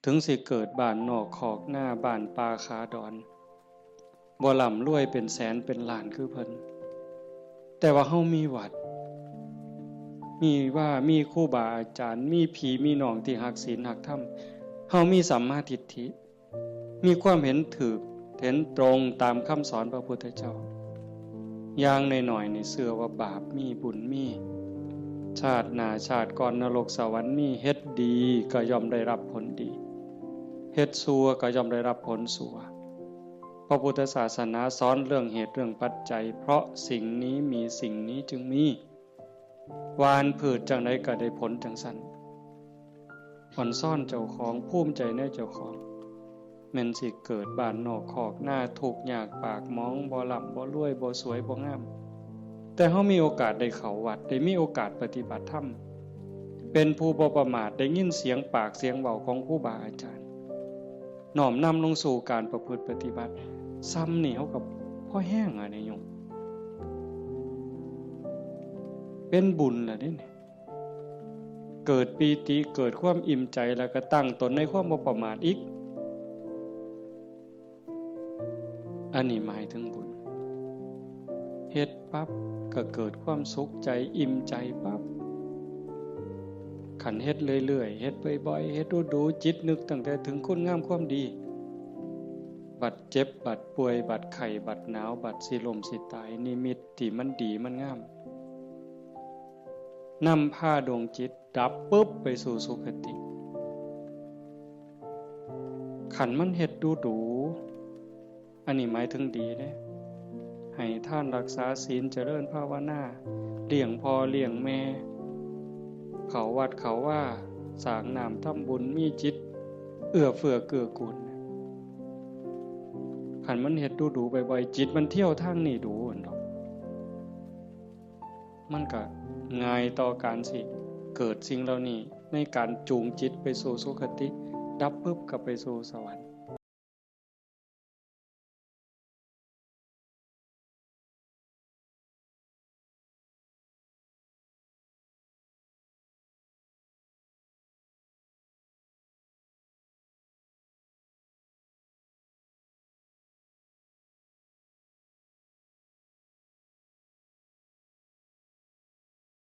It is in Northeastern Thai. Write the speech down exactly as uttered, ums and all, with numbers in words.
ถึงสิเกิดบ้านนอกคอกนา บ้านป่าขาดอน บ่ร่ำรวยเป็นแสนเป็นล้านคือเพิ่น แต่ว่าเฮามีวัด มีวา มีครูบาอาจารย์ มีพี่มีน้องที่ฮักศีลฮักธรรม เฮามีสัมมาทิฏฐิ มีความเห็นถูก เห็นตรงตามคำสอนพระพุทธเจ้า อย่างน้อยๆ นี่เชื่อว่าบาปมีบุญมี ชาติหน้าชาติก่อนนรกสวรรค์มี เฮ็ดดีก็ย่อมได้รับผลดี เฮ็ดชั่วก็ย่อมได้รับผลชั่ว พระพุทธศาสนาสอนเรื่องเหตุเรื่องปัจจัย เพราะสิ่งนี้มีสิ่งนี้จึงมี หว่านพืชจั่งใดก็ได้ผลจั่งซั้น อ่อนซ้อนเจ้าของ ภูมิใจในเจ้าของ แม่นสิเกิดบ้านนอกคอกนา ทุกข์ยากปากหมอง บ่ร่ำบ่รวย บ่สวยบ่งาม แต่เฮามีโอกาสได้เข้าวัด ได้มีโอกาสปฏิบัติธรรม เป็นผู้บ่ประมาท ได้ยินเสียงปากเสียงเว้าของครูบาอาจารย์ น้อมนำลงสู่การประพฤติปฏิบัติ ซ้ำนี่เฮาก็พอแฮงอะนี่โยม เป็นบุญล่ะเด้นี่ เกิดปีติ เกิดความอิ่มใจ แล้วก็ตั้งตนในความบ่ประมาทอีก อันนี้หมายถึงบุญ เฮ็ดปั๊บก็เกิดความสุขใจ อิ่มใจปั๊บ คันเฮ็ดเรื่อยๆ เฮ็ดบ่อยๆ เฮ็ดดูๆ จิตนึกตั้งแต่ถึงคุณงามความดี บัดเจ็บ บัดป่วย บัดไข้ บัดหนาว บัดสิล้มสิตาย นิมิตที่มันดีมันงาม นำพาดวงจิตดับปุ๊บไปสู่สุคติ คันมันเฮ็ดดูๆ อันนี้หมายถึงดีเด้ ให้ทานรักษาศีล เจริญภาวนา เลี้ยงพ่อเลี้ยงแม่ เข้าวัดเข้าวา สร้างน้ำทำบุญ มีจิตเอื้อเฟื้อเกื้อกูล คันมันเฮ็ดดูๆ บ่อยๆ จิตมันเที่ยวทางนี้ดู๋หั่นดอก มันก็ง่ายต่อการสิเกิดสิ่งเหล่านี้ ในการจูงจิตไปสู่สุคติ ดับปุ๊บก็ไปสู่สวรรค์